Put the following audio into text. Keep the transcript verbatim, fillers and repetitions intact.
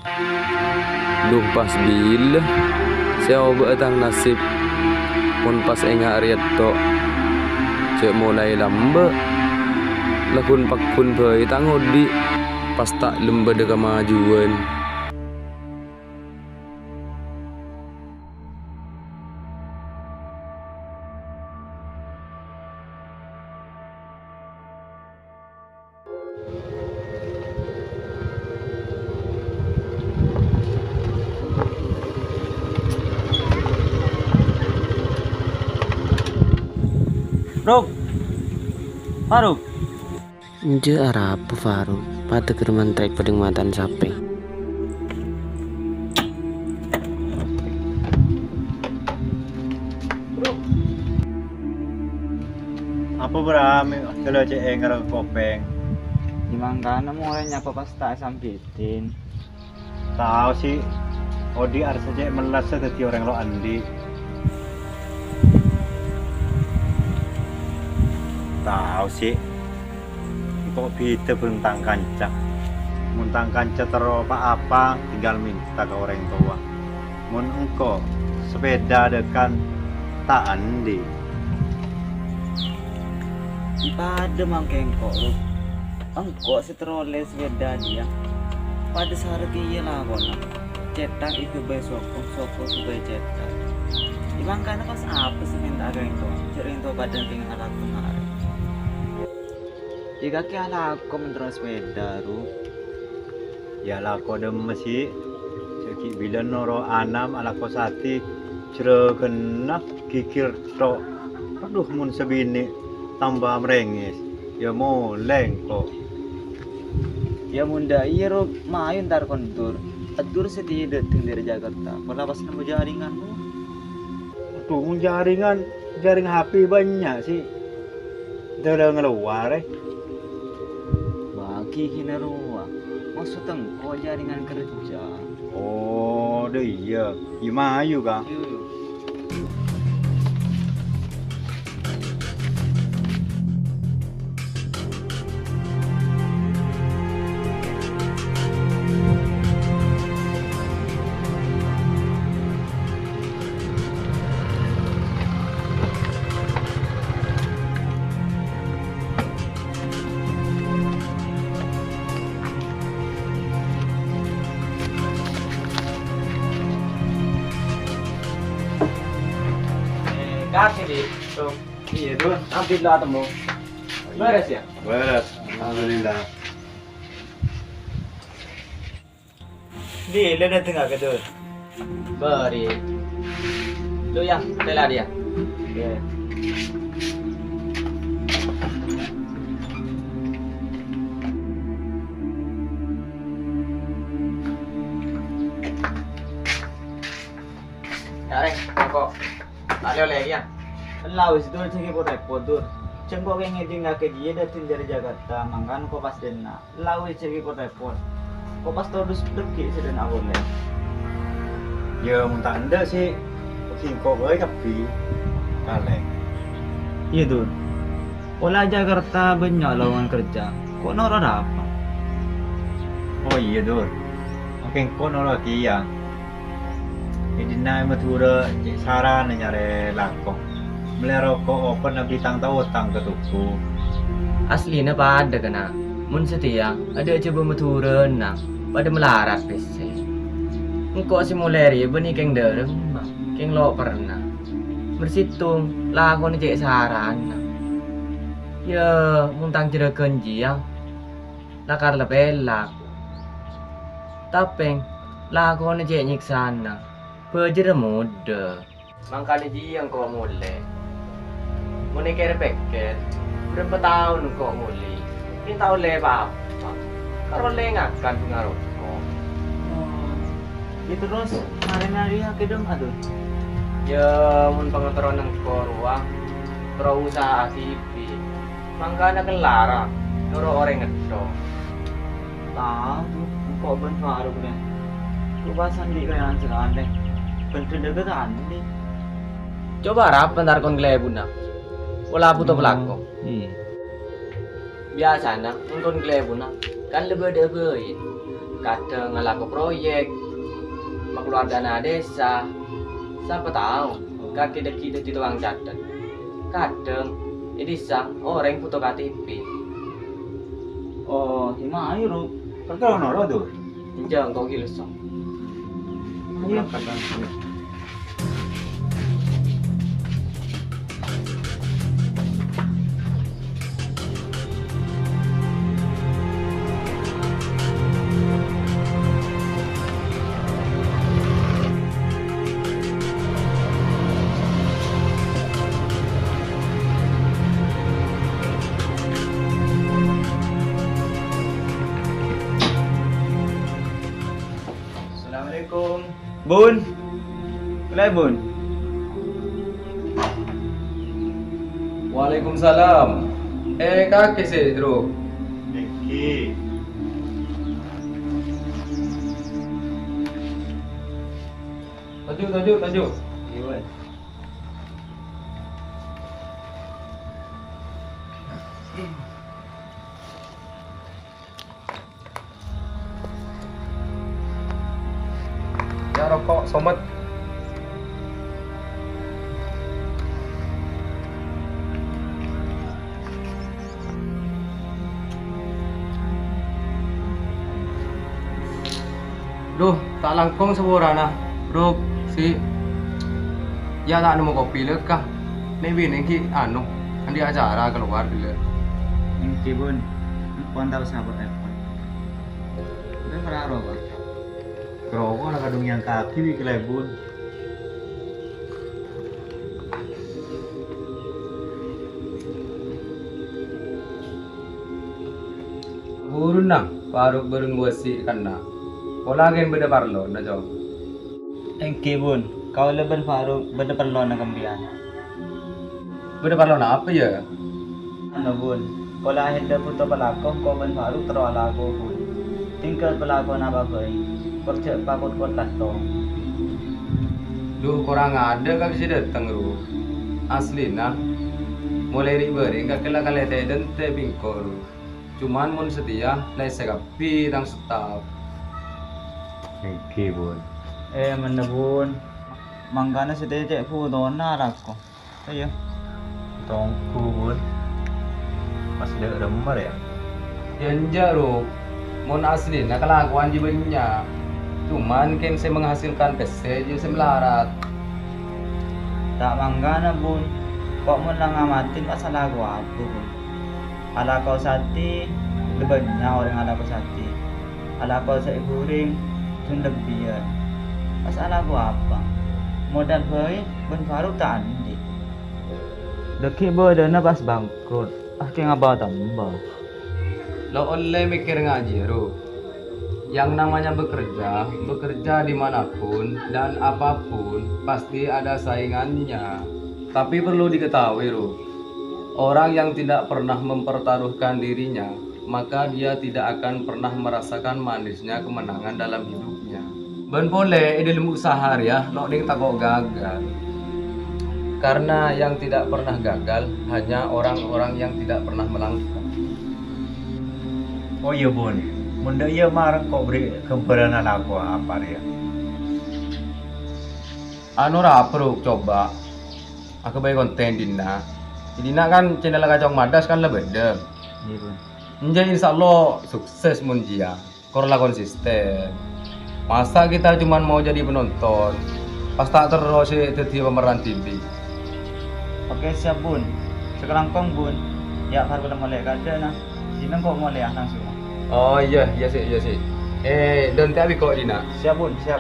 Dhu, pas bilâ sè obâ'â tang nasib? Mon pas enga' rèya tok, jhâ' molaè lambâ'. Laghun-pagghun bhâi tang odi', pas ta' lem bâdâ kamajuwân. Ruk! Faruk! Enjâ' arapa, Faruk? Padâ ghâr mantrek padâ mata'an sapè. Apa bârâ' mè' jâlâ cè' èngèr ka kopèng? È mangkana molaè nyapa pas ta' èsambidhin. Tao, Si'. Odi' arassa cè' mellassa dhâddhi orèng lo' andi'. Tao, Si'. Engko' bhidhâ bân tang kanca. Mon tang kanca terro pa-apa, tinggal mènta ka orèng towa. Mon engko' sapèda dhâkan ta' andi'. Padâ mangkèn engko', Ruk. Engko' sè terro ollè sapèda jiyâ. Padâ sarè kèya lakona. Cèthak èghâbây soko, soko èghâbây cèthak. È mangkana pas apa sè mènta ka engko'? Jhâ' rèng towa padâ kèngèng alako marè. È kakè alako mon terro sapèda, Ruk. Yâ alako dhimma, Si'? Sè ghi' bilân noro' ana'na alako satè, jhârâghânna ghighir tok. Adhu, mon sabinè' tamba marèngès, yâ molè engko'. Yâ mon dâ' iyâ, Ruk, mayu entar kondur. Adur satèya dâteng dâri Jakarta, pola pas nemmo jaringan, Ruk. Adhu, mon jaringan, jaring H P bânnya', Si'. Dâlâ ngalowarè. Bâgi ghina rowa. Maksod engko' jaringan kerja. Oh, dâ' iyâ. Iyâ mayu, Ka'. Yu, yu. Eh, kasih, Dik. Tuh. Iya, Dun. Hampir lah temu. Beres, ya? Beres. Alhamdulillah. Di, lu dateng gak, Dur? Beri. Lu, ya, tela dia. Iya. Karè, koko. Ta' lè-ollè kèya. Ella wis, Dur, jhâ' ghi' pot-rèpot, Dur. Jhâ' engko' kèngèng ngèdingngaghi jiyâ dâteng dâri Jakarta, mangkana engko' pas dâ' enna'. Ella wis, jhâ' ghi' pot-rèpot. Engko' pas todus dhâggi' sè dâ' enna' polè. Yâ, mon ta' endâ' sih, engko' bhâi kabbhi. Kalè. Iyâ, Dur. Pola Jakarta bânnya' lowongan kerja. Ko' noro' arapa? Oh, iyâ, Dur. Engko' noro' kèya. È dinna' è Madhurâ cè' sarana nyarè lako. Mellè roko' open abitang ta' otang ka toko. Aslina padâ, kana'. Mon satèya, adâ' jhâbâ Madhurâna, padâ malarat pèssè. Engko' sè molè rèya bânnè kèng dâremma, kèng lo' perna. Mer sèttong, lakona cè' sarana. Yâ, mon tang jhârâghân jiyâ, lakar la pèlak. Tapè, lakona cè' nyèksana. Bhâjârâ modâ. Mangkana jiyâ engko' molè. Mon èkèr-pèkkèr, bârâmpa taon engko' molè? Ghi' ta' ollè pa-apa. Karo ollè ngakan bânga roko'. Oh. Yâ terros, marèna rèya kèdhung, Adun? Yâ, mon pangaterrona engko' rowa, terro usaha dhibi'. Mangkana kellara noro' orèng ètto. Tao, Tu, engko' bân Faruk rèya. Ko' pas andi' kèyanan sakalè. Bân dhâ-dhâghâ ta' andi'. Coba arapa entar kon kalèbunna. Pola bhuto palako. Iyâ. Biyasana, mon kon kalèbunna, kan la bâdâ'â bhâi. Kadhâng alako proyek, makalowar dana dhisa. Sapa tao, kakè dhâggi' dhâddhi tokang catet. Kadhâng è dhisa orèng bhuto K T P. Oh, dimma ayo, Ru? Perkara noro, Dur. Enjâ', engko' ghi' lèsso. Ayo. Assalamualaikum. Bun. Kèlè, Bun. Waalaikumsalam. Eh, kakè sè, Bro. Èngghi. Toju', toju', toju'. Iyâ, Bun. Yâ, roko', somet. Duh, ta' langkong saporana, Bro, Si. Yâ, ta' nemmo kopi lèka. Nè' binè ghi' anu, andi' acara kalowar ghellâ'. Èngghi, Bun. Ampon tao sapa èpon. Bân para roko'. Roko' la kadhung èyangkaghi bi' kalèbun. Buruna, Faruk bhâreng Wasi kanna'. Pola ghi' bâdâ parlona, Cong. Èngghi, Bun. Kaulâ bân Faruk bâdâ parlona ka sampèyan. Bâdâ parlo napa, yâ? Anu, Bun, polè aènda bhuto palako, engko' bân Faruk terro alako, Bun. Tinggal palakona apa bhâi, kor jhâ' pakot-kot la, Cong. Duh, korang adâ' ka bisa dâteng, Ru. Aslina, molaè ri'-bâri' kakè la kalètè dântè' bi' engko', Ru. Cuman mon satèya, la èssè kabbhi tang staf. Èngghi, Bun. Eh, mennè, Bun. Mangkana satèya cè' bhutona alako. Ayo. Tonggu, Bun. Pas dâ' remmer, yâ? Yâ, enjâ', Ru. Mon aslina kalakowan jiyâ bânnya'. Cuman kèng sè menghasilkan pèssè jiyâ sè malarat. Ta' mangkana, Bun. Ko' mon la ngamatè pas alako apa, Bun? Alako satè, la bânnya' orèng alako satè. Alako sè èghuring, jhân lebbiyân. Pas alako apa? Modal bhâi, bân Faruk ta' andi'. Dhâggi' bâdâna pas bangkrut, akèng apa tamba? Lo' ollè mèkkèr ngajhi, Ru. Yang namanya bekerja, bekerja di mana pun dan apa pun, pasti ada saingannya. Tapi perlu diketahui, Ru, orang yang tidak pernah mempertaruhkan dirinya, maka dia tidak akan pernah merasakan manisnya kemenangan dalam hidupnya. Bân polè è dhâlem usaha rèya lo' nèng tako' gagal. Karena yang tidak pernah gagal hanya orang-orang yang tidak pernah melangkah. Oh iyâ, Bun. Mon dâ' iyâ marèng ko' bherri' ghâmbhârân alako apa rèya? Anu ra, Bro, coba aghâbây kontèn dinna'. È dinna' kan channel Kacong Madas kan la bâdâ. Iyâ, Bun. Enjâ', insyaallah sukses mon jiyâ. Kor la konsisten. Masa kita cuman mau jadi penonton, pas ta' terro sè dhâddhiyâ pemeran T V? Oke, siap, Bun. Sakalangkong, Bun. Yâ, ghâr polè molè kadâ', nah. Dinna' ko' molèya langsung. Oh iyâ, iyâ, Sè', iyâ, Sè'. Eh, dântè' bi' ko' dinna'. Siap, Bun, siap.